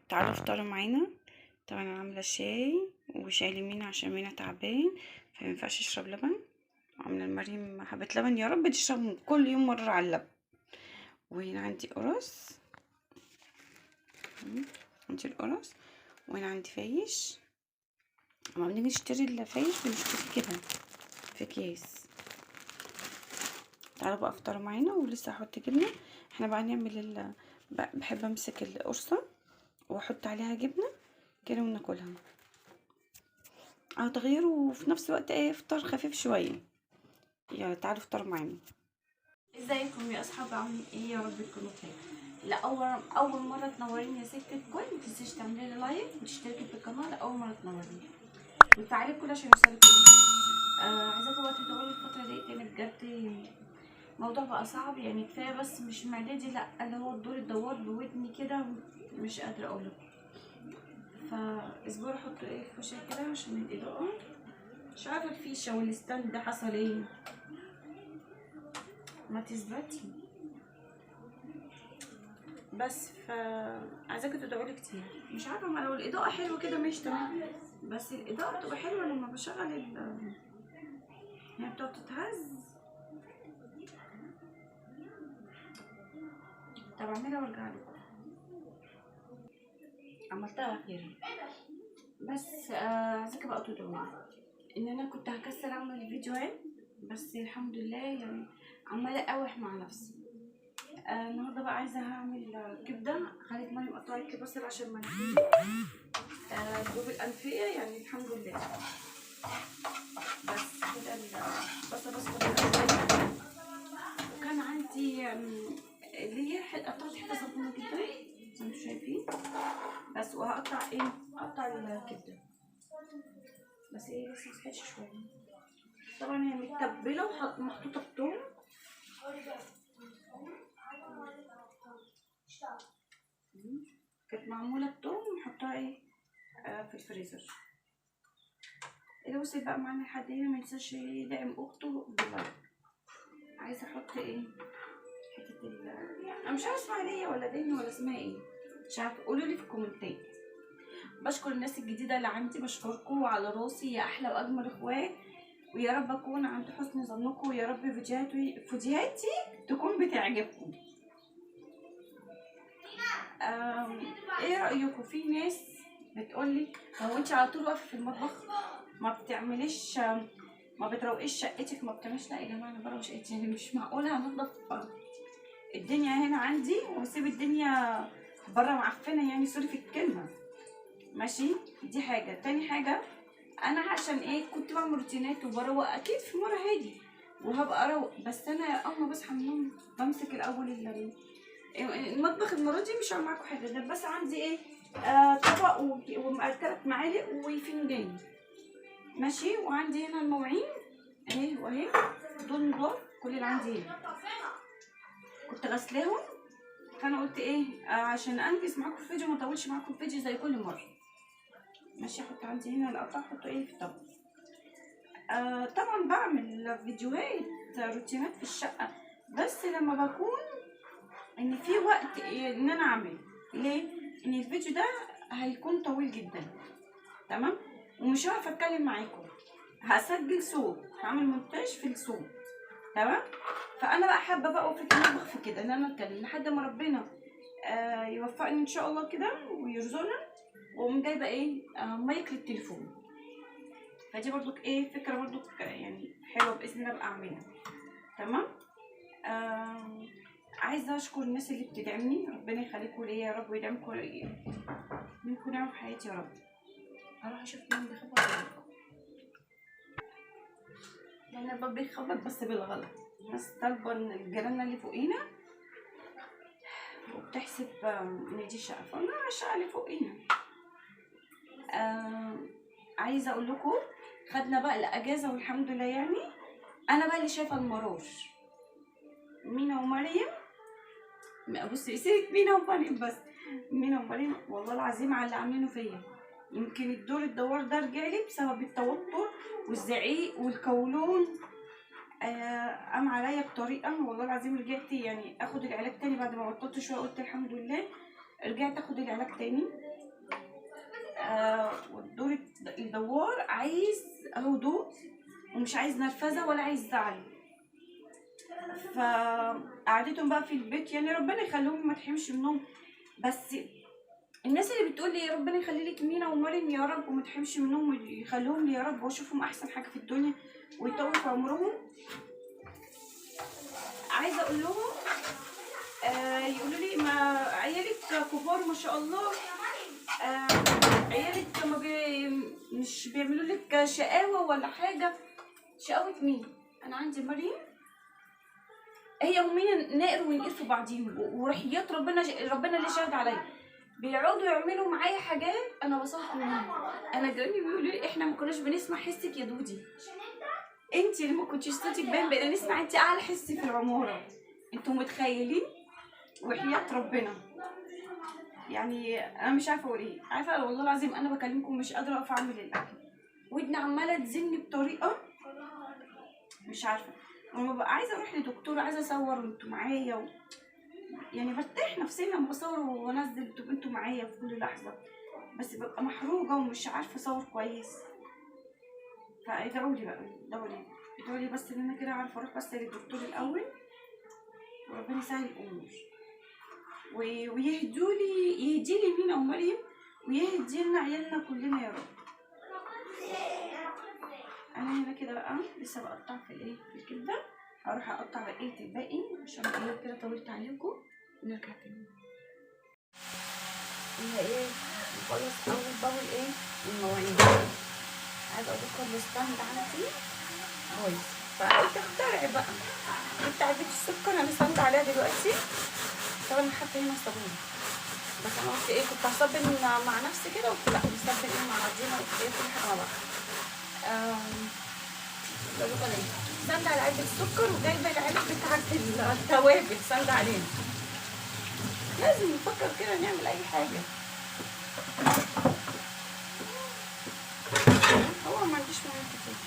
تعالوا افطروا معانا. طبعا انا عامله شاي وشاي لمينا عشان مينا تعبان فمينفعش يشرب لبن. عامله لمريم حبه لبن، يا رب تشرب كل يوم مرة على اللبن. وهنا عندي قرص، عندي القرص. وهنا عندي فايش. اما بنيجي نشتري الفايش بنشتري كده في اكياس. تعالوا بقى افطروا معانا. ولسه هحط جبنه. احنا بقى نعمل بحب امسك القرصه واحط عليها جبنه كده وناكلها، او تغيير، وفي نفس الوقت ايه افطار خفيف شوية. يلا تعالوا افطروا معانا. ازيكم يا اصحاب، عاملين ايه؟ يا رب تكونوا بخير. لا اول مرة تنوريني يا ست الكل، ما تنسيش تعملي لي like وتشتركي في القناة. لاول مرة تنوريني وتفعلي الكل عشان يوصلك كل جديد. عايزاكم بقى تدعوا لي الفترة دي، لان بجد الموضوع بقى صعب. يعني كفاية بس مش معدتي، لا اللي هو الدور الدوار بودني كده، مش قادرة اقول لكم. فاصبروا احط ايه في وشي كده عشان الاضاءة. مش عارفه الفيشه وال stand ده حصل ايه، ما تثبتي بس. فعايزاكم تدعوا لي كتير. مش عارفه، ما لو الاضاءة حلوة كده ماشي تمام، بس الاضاءة بتبقى حلوة لما بشغل هي بتقعد تتهز. طب اعملها وارجع لكم. عملتها اخيرا بس. عايزاكم بقى تدعوا لي ان انا كنت هكسل اعمل فيديوهات، بس الحمد لله يعني عماله اقاوح مع نفسي. النهارده بقى عايزه هعمل كبده. خليت مريم قطعت لي بصل عشان مناخيري جيوب الانفيه، يعني الحمد لله. بس كده البصل بس. وكان عندي اللي هي قطعت حتة صغيرة جدا زي ما انتم شايفين بس. وهقطع ايه، هقطع الكبده بس ايه لسه مصحتش شوية. طبعا هي متبله ومحطوطه بتوم. كانت معمولة بتوم ونحطها ايه في الفريزر. اللي وصل بقى معانا لحد هنا ما ينساش يدعم اخته بال like. عايزه احط ايه حتة انا مش عارفه اسمها ليا ولا دنيا ولا اسمها ايه، مش عارفه، قولوا لي في الكومنتات. بشكر الناس الجديدة اللي عندي، بشكركم على راسي يا احلى واجمل اخوات، ويا رب اكون عند حسن ظنكم، ويا رب فيديوهاتي تكون بتعجبكم. ايه رايكم في ناس بتقولي هو انت على طول واقفة في المطبخ، ما بتعمليش، ما بتروقيش شقتك، ما بتعمليش؟ لا يا جماعة انا بروق شقتي، يعني مش معقولة هنضف الدنيا هنا عندي واسيب الدنيا بره معفنه، يعني sorry في الكلمة. ماشي، دي حاجة. تاني حاجة انا عشان ايه كنت بعمل روتينات وبروق، اكيد في مرة هاجي وهبقى اروق، بس انا اول ما بصحى من النوم بمسك الاول المطبخ. المرة دي مش هعمل معاكم حاجة غير بس عندي ايه طبق وثلاث معالق وفنجان ماشي. وعندي هنا المواعين اهي واهي، دول نضاف كل اللي عندي هنا كنت غسلاهم. فانا قلت ايه عشان انجز معاكم الفيديو ما اطولش معاكم الفيديو زي كل مرة. ماشي، احط عندي هنا القطع، احطه ايه في الطبق. طبعا بعمل فيديوهات روتينات في الشقة، بس لما بكون ان في وقت ان انا اعمل، ليه؟ ان الفيديو ده هيكون طويل جدا تمام، ومش هعرف اتكلم معاكم، هسجل صوت، هعمل مونتاج في الصوت تمام. فانا بقى حابة بقى في المطبخ في كده ان انا اتكلم لحد ما ربنا يوفقني ان شاء الله كده ويرزقنا، واقوم جايبه ايه مايك للتليفون. فدي برضك ايه فكرة برضك يعني حلوة باذن الله ابقى اعملها تمام. عايزه اشكر الناس اللي بتدعمني، ربنا يخليكم ليا يا رب ويدعمكم منكم نعمه في حياتي يا رب. هروح اشوف مين بيخبط، لان الباب بيخبط بس بالغلط. الناس طالبه الجيران اللي فوقينا وبتحسب ان دي شقه، فانا الشقة اللي فوقينا. عايزه اقول لكم خدنا بقى الاجازة والحمد لله. يعني انا بقى اللي شايفه المرار، مينا ومريم. بصي سيبك مينا ومريم، بس مينا ومريم والله العظيم على اللي عاملينه فيا. يمكن الدور الدوار ده رجع لي بسبب التوتر والزعيق والكولون. قام عليا بطريقة والله العظيم رجعت يعني اخد العلاج تاني بعد ما بطلت شوية، قلت الحمد لله. رجعت اخد العلاج تاني. والدور الدوار عايز هدوء ومش عايز نرفزه ولا عايز زعل. فقعدتهم بقى في البيت، يعني ربنا يخليهم ما تحرمش منهم. بس الناس اللي بتقول لي ربنا يخلي لك مينا ومريم يا رب وما تحرمش منهم ويخليهم لي يا رب واشوفهم احسن حاجة في الدنيا ويطول في عمرهم، عايزه اقول لهم يقولوا لي ما عيالك كبار ما شاء الله، عيالك ما مش بيعملوا لك شقاوة ولا حاجة. شقاوة مين؟ انا عندي مريم هي ومينا نقر ونقر في بعضيهم، ورحيات ربنا، ربنا اللي شاهد عليا، بيقعدوا يعملوا معايا حاجات انا بصحت منهم. انا جيراني بيقولوا لي احنا ما كناش بنسمع حسك يا دودي، انت اللي ما كنتيش صوتك باين، بقينا نسمع انت اعلى حس في العمارة. انتوا متخيلين؟ وحياة ربنا يعني انا مش عارفه اقول ايه. عارفه والله العظيم انا بكلمكم مش قادرة اقف اعمل الاكل، ودني عماله تزن بطريقة مش عارفه. ولما ببقى عايزه اروح لدكتور، عايزه اصور وانتوا معايا يعني برتاح نفسيا لما بصور وانزل تبقوا انتوا معايا في كل لحظة، بس ببقى محروجه ومش عارفه اصور كويس. فادعوا لي بقى، ادعوا لي، ادعوا لي بس ان انا كده عارفه اروح بس للدكتور الاول، وربنا يسهل الامور ويهدوا لي، يهدي لي مينا ومريم ويهدي لنا عيالنا كلنا يا رب. انا هنا كده بقى لسه بقطع في الايه، في الكبده. هروح اقطع بقية الباقي عشان ايه كده طولت عليكم، ونرجع تاني. فيها ايه نخلص اول باول ايه المواعين. عايزه اقول لكم ال stand عندي بايظ، فقلت اخترع بقى. جبت علبة السكر انا stand عليها دلوقتي، طبعا انا حاطه هنا الصابون، بس انا قلت ايه كنت هصبن مع نفسي كده، قلت لا نصبن ايه مع بعضينا، قلت ايه كل حاجة مع بعض. سند على علبة السكر وجايبه العلب بتاعت التوابل سند علينا. لازم نفكر كده نعمل اي حاجة. هو ما عنديش مية كتير،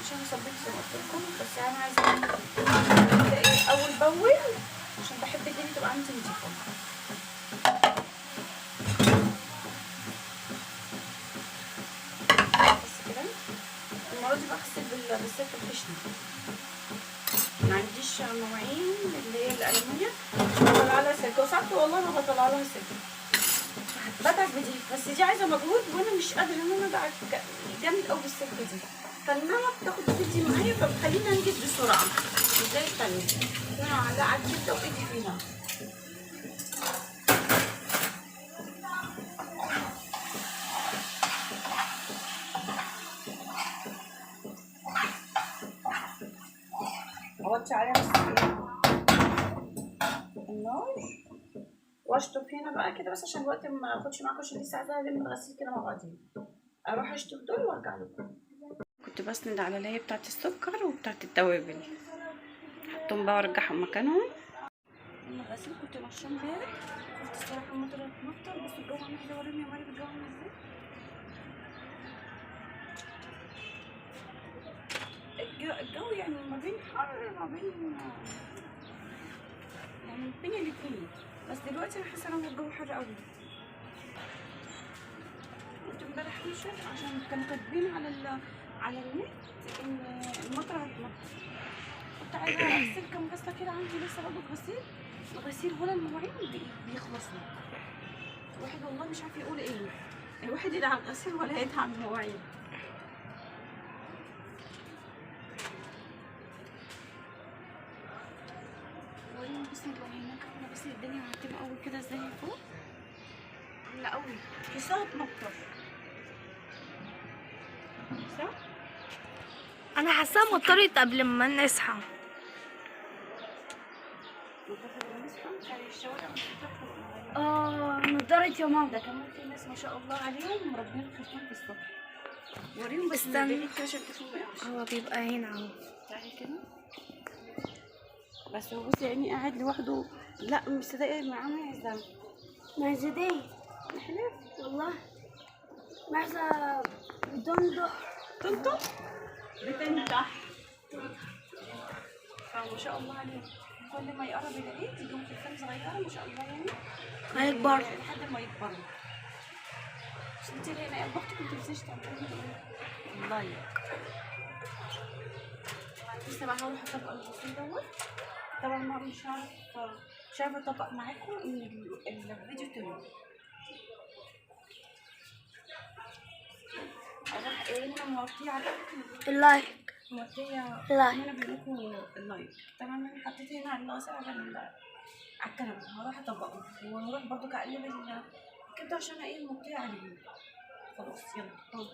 مش انا صبيت زي ما قلت لكم، بس انا عايزه ايه اول باول عشان بحب الدنيا تبقى عندي نضيفه. بس كده المرة دي بغسل بالسلك الخشن، ما عنديش مواعين اللي هي الالومنيوم بطلع لها سلك، وساعات والله ما بطلع لها سلك، بدعك بدي، بس دي عايزه مجهود وانا مش قادرة ان انا ادعك جامد قوي بالسلك دي، فالنعمه بتاخد وتدي معايا فبتخلينا انجز بسرعة مش زي الثانية. انا معلقه على الكبده وايدي فيها. اوطي عليها بس النار واشطف هنا بقى كده، بس عشان الوقت ما اخدش معاكم، عشان لسه عايزه الم الغسيل كده مع بعضين. اروح اشطف دول وارجع لكم. كنت بسند على اللي هي بتاعت السكر وبتاعت التوابل، حطهم بقى وارجعهم مكانهم. الغسيل كنت نشاه امبارح، خفت الصراحة المطره تمطر، بس الجو عامل ازاي؟ وريني يا مريم الجو عامل ازاي. الجو يعني ما بين حر ما بين يعني بين الاتنين، بس دلوقتي انا حاسه ان الجو حر قوي. قلت امبارح انشر عشان كانوا كاتبين على النت ان المطره هتمطر، كنت عايزه اغسل كام غسله كده، عندي لسه برضه غسيل الغسيل ولا المواعين بيخلصوا. الواحد والله مش عارف يقول ايه، الواحد يدعي على الغسيل ولا يدعي على المواعين. بصي هناك عامله، بصي الدنيا معتمه قوي كده ازاي فوق، عامله قوي تحسها تمطر صح؟ انا حاساها مطرت قبل ما نصحى. مطرت يا ماما. ده كمان في ناس ما شاء الله عليهم مربيين الخرفان في السطح. وريهم بس استنى. عشان الخرفان ما يقعش. هو بيبقى هنا اهو. تعالي كده بس هو بصي يعني قاعد لوحده. لا مش صدقي معاه معزة. معزة ايه؟ احلف والله معزة بتنضح. تنطح؟ بتنطح. فما شاء الله عليهم. كل ما يقرب العيد يجيبوا خرفان صغيرة ما شاء الله يعني هيكبر لحد ما يكبروا. بس انت هنا يا بختك ما تنسيش تعملي like. لسه بقى هروح اطبق الغسيل دوت. طبعا ما مش عارفه اطبق معاكم ان الفيديو طويل. اروح ايه هنا مغطيه على ال like مغطيه like. هنا بيقول لكم ال like. طبعا انا حطيت هنا الناقص على الكنبة، هروح اطبقه وهروح برضو اقلب الكبده عشان ايه مغطيه عليه. خلاص يلا.